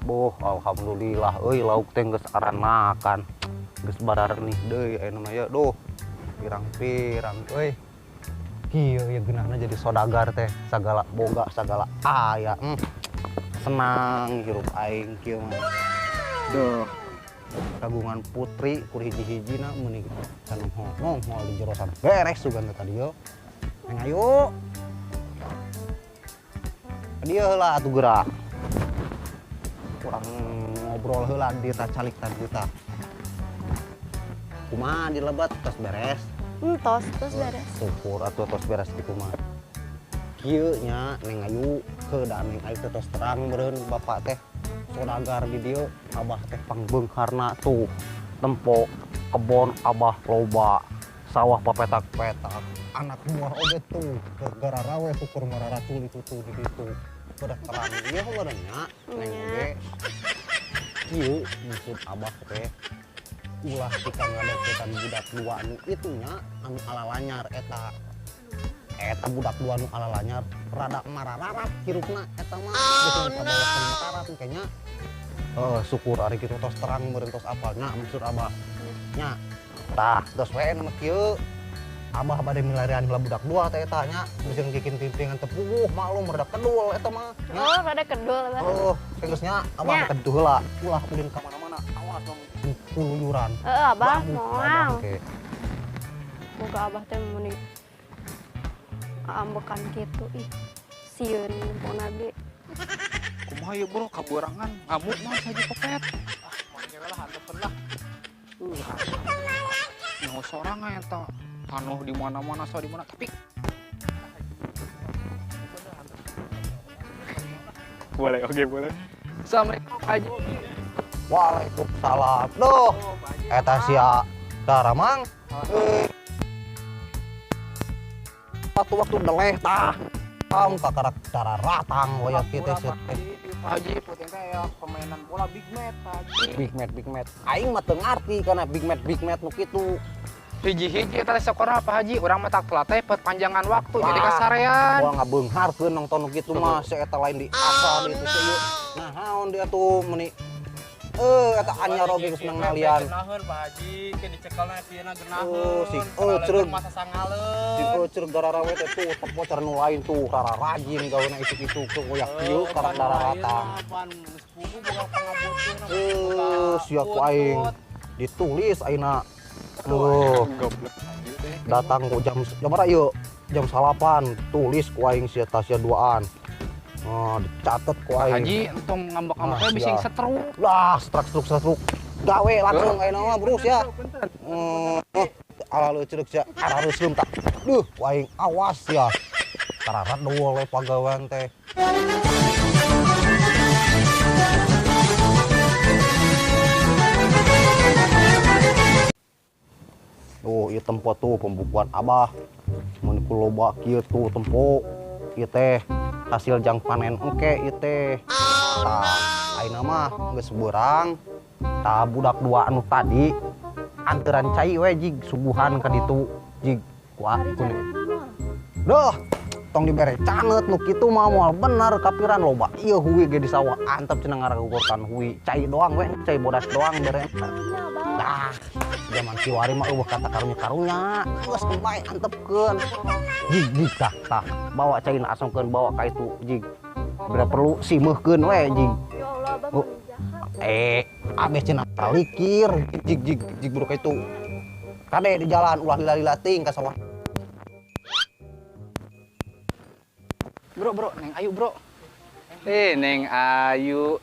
Boh, alhamdulillah euy lauk teh geus aranakan. Geus bararenih deui ayeuna mah ya. Duh, pirang-pirang euy. Kieu ya geunahna jadi sodagar teh, sagala boga, sagala aya. Senang hirup aing kieu mah. Duh. Kagungan putri kur hiji-hijina meuni can nongol di jerosan beres sugan teh tadi yo. Neng ayo. Dia heula atuh geura. Kurang ngobrol heula di calik tadi tah. Kumaha di lebat tos beres? Tos, tos beres. Syukur atuh tos beres kitu mah. Kieu nya Neng Ayu, heuh da Neng Ayu teh tos terang meureun bapak teh sodagar di dieu, abah teh pangbeungharna tuh. Tempo kebon abah loba, sawah papetak-petak, anak buah oge tuh gara rawe syukur mararacul itu tuh di ditu. Udah terang ieu meureun nya Neng oge. Kieu maksud abah teh ulah tika ngadeukeutan budak dua anu itu nya anu ala lanyar eta. Eta budak dua anu ala lanyar rada marararat hirupna eta mah. Geus kabawa mararat kayaknya. Heeh, syukur ari kitu tos terang meureun tos apal nya maksud abah. Nya. Tah, geus we mah kieu. Abah bade milarian heula budak dua teh eta nya, bisa ngikin pimpingan teu puguh maklum rada kedul eta mah. Nya. Oh, rada kedul abah. Oh, geus nya abah ka ditu heula. Ulah ulin ka mana-mana, awas lamun kuluyuran. Heeh, abah moal. Oke. Boga abah teh meuni ambekan kitu ih. Sieun pokona ge. Kumaha ieu bro, kaburangan ngamuk mah saja kopet. Ah, mangke lah hantepen lah. Nyaho sorangan eta. Tanoh di mana-mana, so di mana tapi boleh, oke boleh. Assalamualaikum Pak Haji. Waalaikumsalam. Duh, eta sia daramang. Waktu-waktu deleh tah. Tong kakarak dararatang waya kieu teh sieun teh. Pak Haji, penting teh ya permainan bola Big Mat, Pak Haji. Big Mat, Big Mat. Aing mah teu ngarti kana Big Mat, Big Mat nu kitu. Hiji-hiji eta teh sekolah Pak Haji, urang mah tak telat teh perpanjangan waktu jadi kasarean. Moal ngabeungharkeun nonton nu kitu mah, si eta lain di asa di itu si ieu. Nah, naon dia tuh meuni eta anyar oge geus menang nalian. Genaheun Pak Haji, ke dicekelna sieuna genaheun. Oh, si euceureuh. Masa sangaleun. Si euceureuh gararawe teh tuh tepo cara nu lain tuh rara rajin gawena isuk-isuk tuh koyak kieu karak dararatang. Pan geus puguh boga pangabutuhna. Sia ku aing ditulis ayeuna. Tuh. Datang ku jam berapa ieu? Jam 9 tulis ku aing sia tasya duaan. Oh, dicatet ku aing. Haji entong ngambek-ngambek Nah, bisa sia. setruk. Lah, setruk. Gawe langsung ayeuna mah brus ya. Ala leuceuk sia, arareuskeun tak. Duh, ku aing awas ya. Tararat deuweul we pagawean teh. Tuh, ieu tempo tuh pembukuan abah. Mun ku loba kieu tuh tempo. Ieu teh hasil jang panen engke ieu teh. Tah, ayeuna mah geus beurang. Tah budak dua anu tadi anteran cai we jig suguhan ka ditu jig ku aku nih. Duh, tong dibere canet nu kitu mah moal bener kapiran loba. Ieu hui ge di sawah antep cenah ngaragukurkan hui. Cai doang we, cai bodas doang bere. Dah, zaman kiwari mah eueuh kata karunya-karunya. Geus bae antepkeun. Jig jig tah tah, bawa caina asongkeun bawa ka itu jig. Bila perlu simeuhkeun we jig. Ya Allah, abah Oh. mah jahat. Abeh cenah talikir jig jig jig bro ka itu. Kade di jalan ulah lila-lila ting ka sawah. Bro, bro, Neng Ayu, bro. Neng Ayu.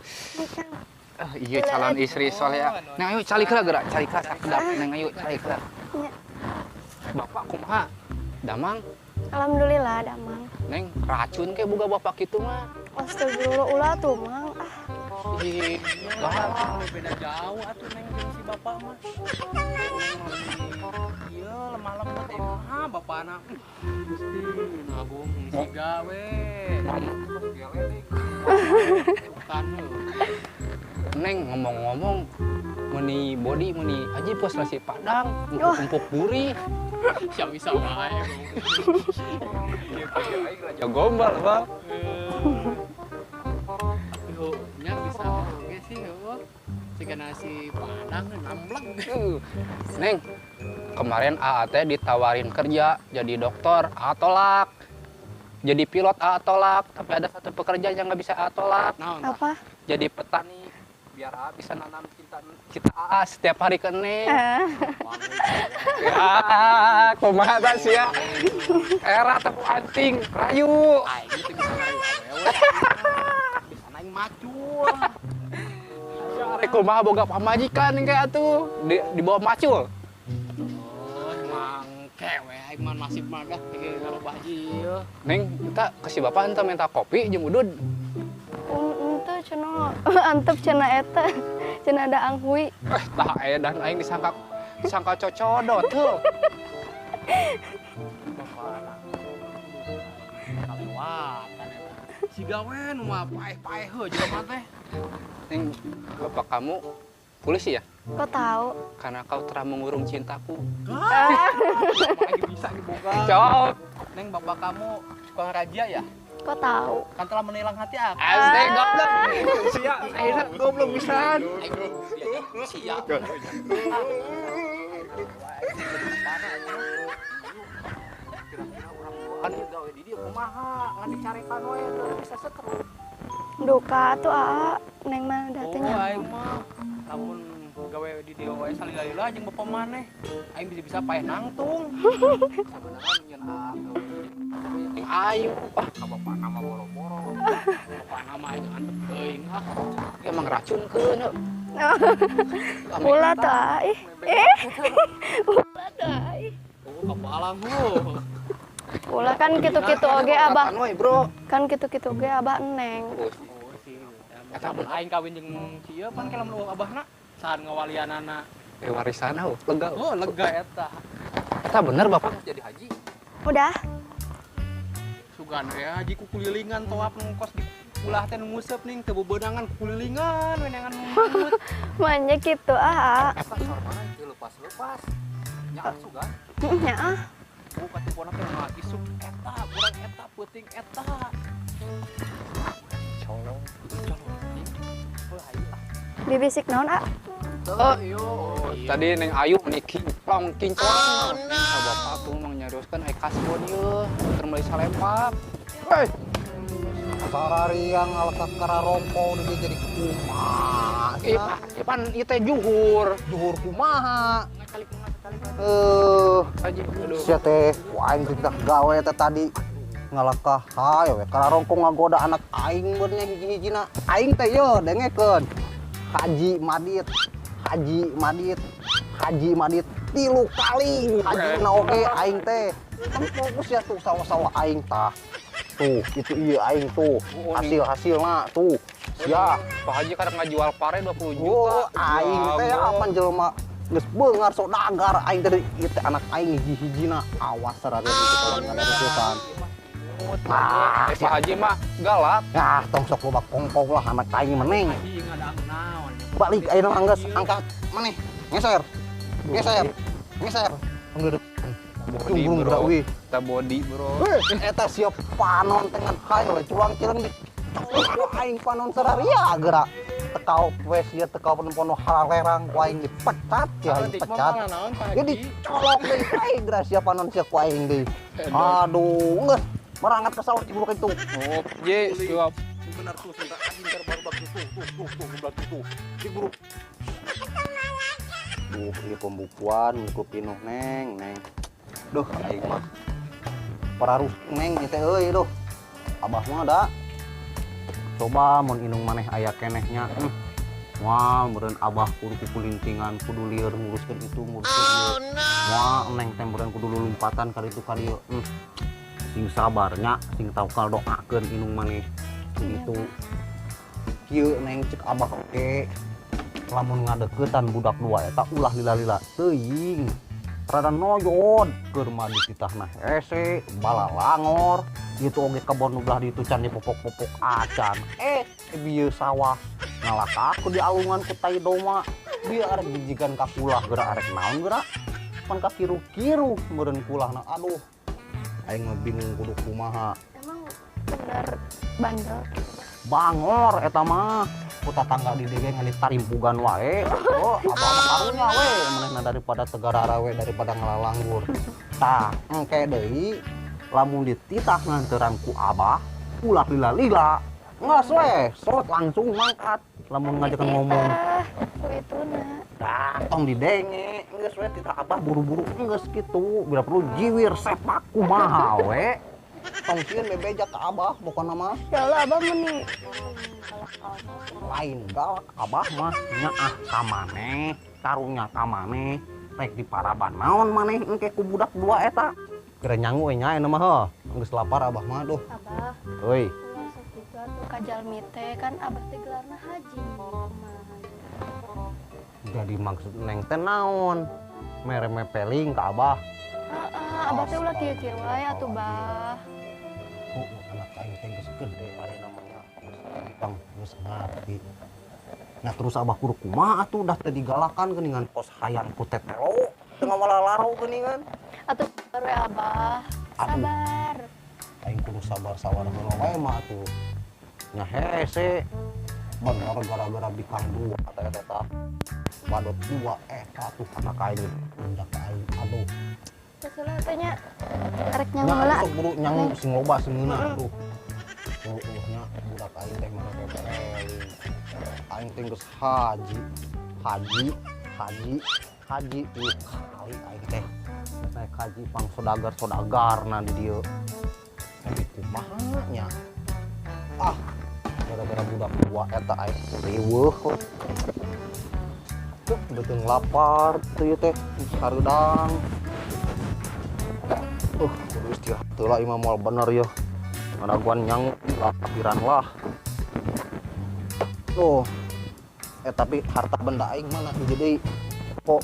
Oh, iya calon istri soleh. Neng Ayu calik heula geura, calik heula sakedap. Neng Ayu calik heula. Bapak kumaha? Damang? Alhamdulillah damang. Neng racun ke boga bapak kitu mah. Astagfirullah ulah tuh mang. Ah. Ih, lah beda jauh atuh Neng jeung si bapak mah. Iya, lemah lembut mah bapana. Gusti nabung siga we. Neng ngomong-ngomong meni body meni aja pos nasi padang, empuk-empuk gurih. Siap bisa wae. Raja gombal, Bang. Tapi nya Bisa oge sih heueuh. Siga nasi padang namleg. Neng, kemarin AA teh ditawarin kerja jadi dokter, AA tolak. Jadi pilot AA tolak, tapi ada satu pekerjaan yang nggak bisa AA tolak. Naon tah? Apa? Jadi petani, biar AA bisa nanam cinta cinta AA setiap hari ke Neng. Ya, kumaha tah sia? Era tepuk anting, rayu. Aing teh bisa ngarayu awewe. Bisa aing macul. Arek kumaha boga pamajikan kayak atuh di bawah macul. Oh, mangke we aing mah nasib mah dah ge ngarobah ieu. Neng, kita ke si bapak ente minta kopi jeung udud. Ente cenah antep cenah eta. Cenah ada anghui. Eh, tah edan aing disangka disangka cocodot tuh. Bapana. Kalewatan eta. Siga we nu mah paeh-paeh heuh jelema teh. Neng, bapak kamu polisi ya? Kok tahu? Karena kau telah mengurung cintaku. Lagi bisa diboga. Cok. Neng, bapak kamu tukang razia ya? Kok tahu? Kan telah menilang hati aku. Asli goblok. Sia, akhirnya goblok pisan. Aing diajak sia. Kira-kira urang duaan ieu gawe di dieu kumaha? Ngan dicarekan we teu bisa setruk. Duka tuh aa, Neng mah udah teh Oh, nyaho. aing mah lamun gawe di dieu wae salila-lila jeung bapak maneh. Aing bisa-bisa paeh nangtung. Sebenarnya nyeun gawe di ayu. Ah, Ka bapak nama boro-boro. Bapak nama aing antep teuing ah. Emang racunkeun heuh. Ulah tuh aa, ih. Eh. Ulah tuh aa, ih. Oh, kapalang heuh. Ulah kan kitu-kitu oge abah. Kan we, Bro. Kan kitu-kitu oge abah Neng. Oh, Oh sih. Eta mun aing kawin jeung si ieu pan kalau mun abahna sahan ngawalianana. Eh, warisan heuh, lega. Oh, lega eta. Eta bener bapak jadi haji. Udah. Sugan we haji kukulilingan toap nu kos di ulah teh nu nguseup ning teu bebeunangan kukulilingan we neangan nu manut. Manya kitu aa. Eta sorban teu lepas-lepas. Nya sugan. Nya ah. Oh, katempona teh mah isuk eta, urang eta peuting eta. Colong. Colong. Heuh, hayu ah. Bibisik naon aa? Oh, iyo. Tadi Neng Ayu nih kinclong, kinclong. Oh, bapak tuh mau nyarioskeun ai kasbon ieu, keur meuli salempak. Hei, Sarariang alaka kararompo dia jadi kumaha. Ipan ieu teh juhur. Juhur kumaha. Eh, Haji, aduh. sia teh ku aing teh tah gawe teh tadi ngalakah hayo we kararongko ngagoda anak aing beurnya hiji-hijina. Aing teh yo dengekeun. Haji Madit, Haji Madit, Haji Madit 3 kali. Haji na oge aing teh. Kan fokus ya tuh sawah-sawah aing tah. Tuh, itu iya aing tuh. Hasil-hasilna tuh. Sia. Pak Haji kadang ngajual pare 20 juta. Oh, aing teh Jago. apa jelema geus beungar sodagar aing teh ieu teh anak aing hiji-hijina awas sararea kitu kawan ngadarusukan. Ah, Eh, Pak Haji mah galak. Ah, tong sok loba kongkow lah anak aing meneng. Haji ngadang naon. Balik ayeuna mah geus angkat maneh. Ngeser. Ngeser. Ngeser. Body, Cumbrung bro. geura wih. Eta body, bro. Eta siap panon dengan hayo we culang cileng di ku aing panon sararia geura. Tekau we sia tekau pono halalerang ku aing dipecat ya aing pecat. Ya dicolok deui aing geura sia panon sia ku aing deui. Aduh, geus merangat ke sawah cibuluk itu. Oh, ye, siap. Benar tuh, sebentar anjing ntar baru bagus tuh, tuh, tuh, tuh, tuh, tuh, tuh, Duh, ini pembukuan, buku pinuh neng, neng. Duh, aing mah. Pararus neng ieu teh euy duh. Abah mah da. Coba mun indung maneh aya keneh nya. Wah, meureun abah kudu kukulintingan, kudu lieur nguruskeun itu, nguruskeun ieu. Wah, neng teh meureun kudu lulumpatan ka ditu ka dieu. Sing sabar nya, sing tawakal doakeun indung maneh. Gitu. Kieu neng cek abah oge. Lamun ngadeukeutan budak dua eta ulah lila-lila teuing. Rada noyod keur mah dititahna hese, balalangor, itu oge kebon nu belah ditu can dipopok-popok acan. Eh, bieu sawah ngalakah ku dialungan ku tai doma. Bieu arek jijigan ka kulah geura arek naon geura? Pan ka kiru-kiru meureun kulahna. Aduh. Aing mah bingung kudu kumaha. Emang bener bandel gitu, Bah? Bangor eta mah. Ku tatangga di dieu ge ngan ditarimpugan wae. Oh, abah mah karunya we manehna daripada tegarara we daripada ngalalanggur. Tah, engke deui lamun dititah nganteran ku abah, ulah lila-lila. Ngas we, sorot langsung mangkat lamun ngajakan ngomong. Ku ituna. Tah, tong didenge, geus we titah abah buru-buru geus kitu, bila perlu jiwir sepak kumaha we. Tong sieun bebeja ka abah pokona mah. Ya Allah abah meni Lain galak abah mah nyaah ka maneh, karunya ka maneh, rek diparaban naon maneh engke ku budak dua eta. Kira nyangu we nya mah heuh. Geus lapar abah mah duh. Abah. Euy. Sok kitu atuh ka jalmi teh kan abah teh gelarna haji. Jadi maksud neng teh naon? Mere mepeling ka abah. Heeh, abah teh ulah kieu-kieu wae atuh bah. Oh, anak aing teh geus gede ayeuna mah nya. Bang geus ngarti. Nah terus abah kudu kumaha atuh dah teh digalakan geuningan pos hayang ku tetelo teu ngawalalaro geuningan. Atuh sabar we abah. Sabar. Aing kudu sabar-sabar heula wae mah atuh. Nya hese. Bener gara-gara bikang dua eta eta tah. Badot dua eta tuh anak aing indak ka aing aduh. Geus heula teh nya. Rek nyangu heula. Sok buru nyangu sing loba sing ngeunah tuh. Oh, nya budak aing teh mana pepeling. Aing teh geus haji. Haji, haji, haji ieu kali aing teh. Naik haji pang sodagar-sodagarna di dieu. Tapi kumaha nya? Ah, gara-gara budak dua eta aing riweuh. Tuh, beuteung lapar teh ieu teh hareudang. Kudu istirahat heula ieu mah moal bener yeuh. Ngadaguan nyangu lapiran lah. Tuh. Tapi harta benda aing mana hiji deui? Kok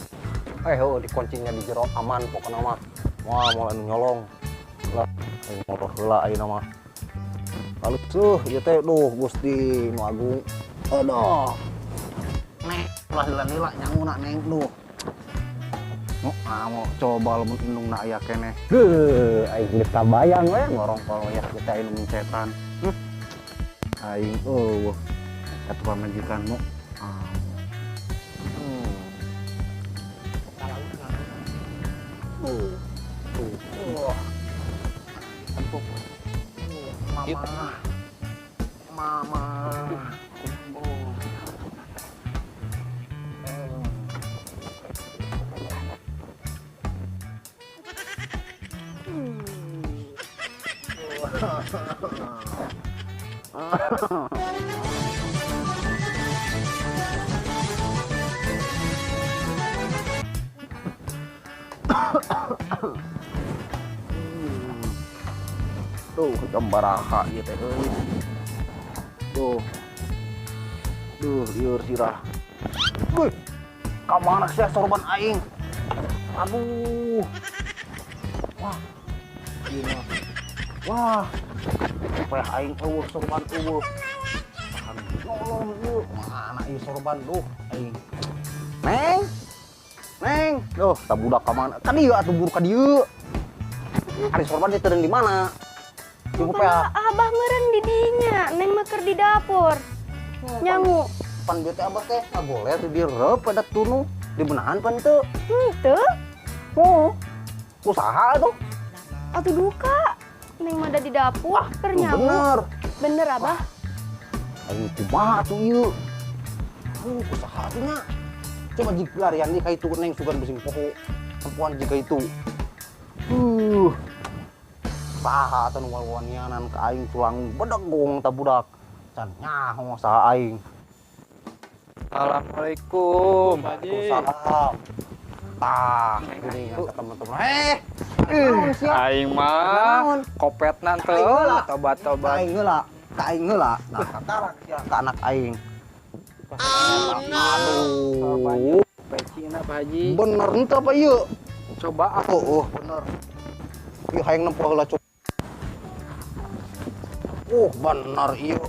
heuh dikuncinya di jero aman pokona mah. Moal moal anu nyolong. Lah aing motor heula ayeuna mah. Lalu tuh ieu teh duh Gusti nu agung. Aduh. Nek, ulah lila-lila nyanguna neng duh. Mau coba lamun indungna aya keneh. Heuh, aing geus kabayang we ngorongkol we kita aing mencetan. Aing eueuh. Eta pamajikan mu. Mama. Mama. Tuh, jam baraha ieu teh euy. Tuh. Duh, lieur sirah. Wih, ka mana sia sorban aing? Aduh. Wah. Ieu mah. Wah. Supaya aing eueuh sorban eueuh. Tahan nyolong ieu. Mana ieu sorban duh aing. Neng. Neng, duh, tah budak ka mana? Ka dieu atuh buru ka dieu. Ari sorban teh teureun di mana? Cukup ya. Abah meureun di dinya, neng mah keur di dapur. Nyangu. Pan bete abah teh ngagoler di reup pada tunu, dibenahan pan teu? Henteu. Oh. Kusaha atuh? Atuh duka. Neng mah da di dapur keur nyangu. Bener. Bener abah. Ayo kumaha atuh ieu? Kusaha atuh nya? Coba jig larian di ka itu neng sugan bising poho. Tempuan jiga itu. Saha atuh nu wawanianan ka aing tulang bedegong ta budak. Can nyaho saha aing. Assalamualaikum. Waalaikumsalam. Tah, geuningan ka teman-teman. Aing mah kopetna teu tobat-tobat. Aing heula, ka aing heula. Nah, katarak sia ka anak aing. Aduh. Pecina Pak Haji. Bener henteu apa ieu? Coba ah. Oh, bener. Ieu hayang nempo heula coba. Oh, bener ieu.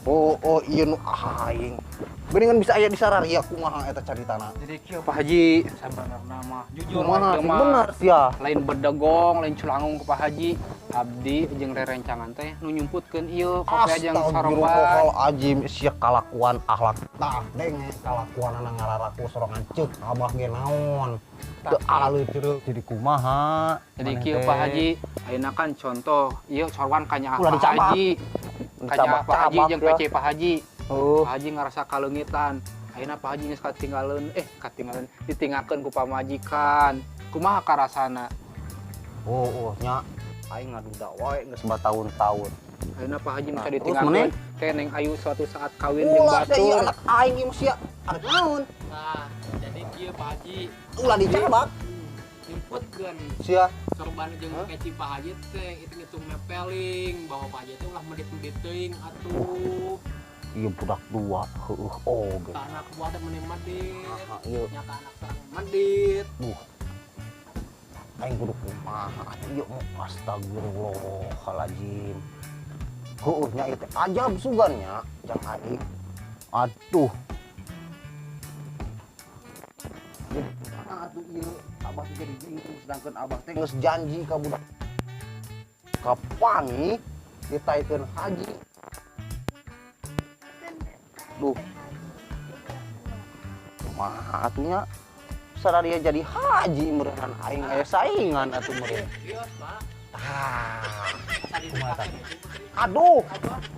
Oh, oh iya nu aing. Geuningan bisa aya di sararia kumaha eta caritana. Jadi kieu Pak Haji sabenerna mah jujur Kumaha we sih mah. bener sia. Lain bedegong, lain culangung ke Pak Haji. Abdi jeung rerencangan teh nu nyumputkeun ieu kopi jeung soroban. Astagfirullahaladzim sia kalakuan akhlak tah denge kalakuanana ngararaku sorangan ceuk abah ge naon. Teu aleuh ceureuh jadi kumaha. Jadi kieu Pak Haji, ayeuna kan contoh ieu sorban ka nyaah Ulah Pak dicabak. Haji. Ka nyaah Pak Haji jeung ya. pece Pak Haji. Oh, Pak Haji ngarasa kaleungitan. Ayeuna Pak Haji geus katinggalan ditinggalkeun ku pamajikan. Kumaha karasana? oh, oh nya aing ngaduda wae geus batahun-tahun. Ayeuna Pak Haji Nah, bisa terus ditinggalkeun. Teh Neng Ayu suatu saat kawin jeung Ulah sia ieu batur. anak aing ieu sia. Arek naon? Nah, jadi kieu Pak Haji Ulah dicabak nyumputkeun sia. sorban jeung peci Pak Haji teh hitung-hitung mepeling bahwa Pak Haji teh ulah medit-medit teuing atuh. Ieu budak dua heueuh oge. Ka anak buah teh meni medit. Aha, ieu Nya ka anak sareng medit. duh. Aing kudu kumaha atuh ieu mah astagfirullahaladzim. Heueuh nya ieu teh ajab sugan nya jang aing. Aduh. Jadi kumaha atuh ieu abah teh jadi bingung sedangkan abah teh geus janji ka budak kapangi ditaikeun haji. Duh. Kumaha atuh nya sararia jadi haji meureun aing aya saingan atuh meureun. Kios, Pak. Tah. Tadi Kumaha dipake tadi? Aduh,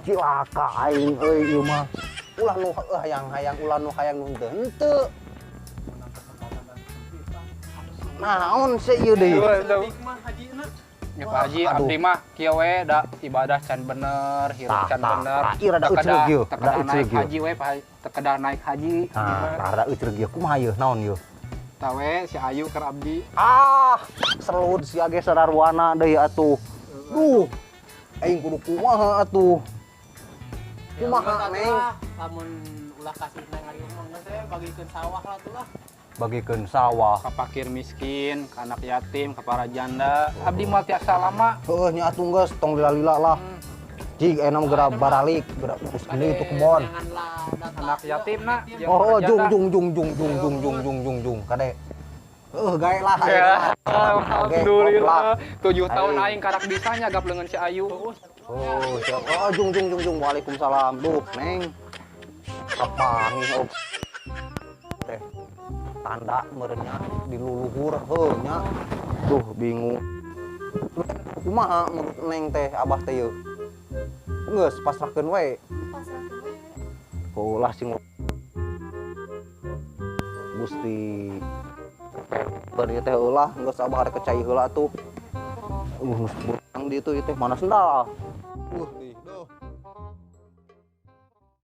cilaka aing euy ieu mah. Ulah nu hayang-hayang, ulah nu hayang nu henteu henteu. Naon sih ieu deui? Sedih mah hajina. Ya Pak Haji, Aduh. abdi mah kieu we da ibadah can bener, hirup Tah, can tah, bener. tah, ieu rada euceuk ieu, Teu rada kedah euceuk naik ieu. haji we Pak Haji, teu kedah naik haji. Nah, rada euceuk ieu kumaha ieu naon ieu? Tah we si Ayu keur abdi. Ah, selud sia ge sararwana deui atuh. Duh. Aing kudu kumaha atuh? Kumaha, Ya, Neng? lah, lamun ulah kasih Neng Ayu mah geus we bagikeun sawah lah tuh lah. Bagikeun sawah. Ka fakir miskin, ka anak yatim, ka para janda. Abdi mah tiasa lama. Heueuh nya atuh geus tong lila-lila lah. Jig enak geura baralik, geura urus deui itu kebon. Anak yatim na, jeung Oh, oh para jung janda. jung jung jung jung jung jung jung jung jung kade. Heuh gae lah. Ya, Oke, alhamdulillah. 7 tahun Aing. aing karak bisanya gap leungeun si Ayu. Oh, siap. Oh, jung jung jung jung. Waalaikumsalam. Duh, Neng. Kapanggih oh. Teh. Tanda meureun nya di luluhur heuh nya. Duh, bingung. Kumaha menurut Neng teh abah teh yeuh? Geus pasrahkeun we. Pasrahkeun we. Oh, lah sing Gusti bari teh ulah geus abah rek cai heula atuh. Geus burang di itu teh mana sendal.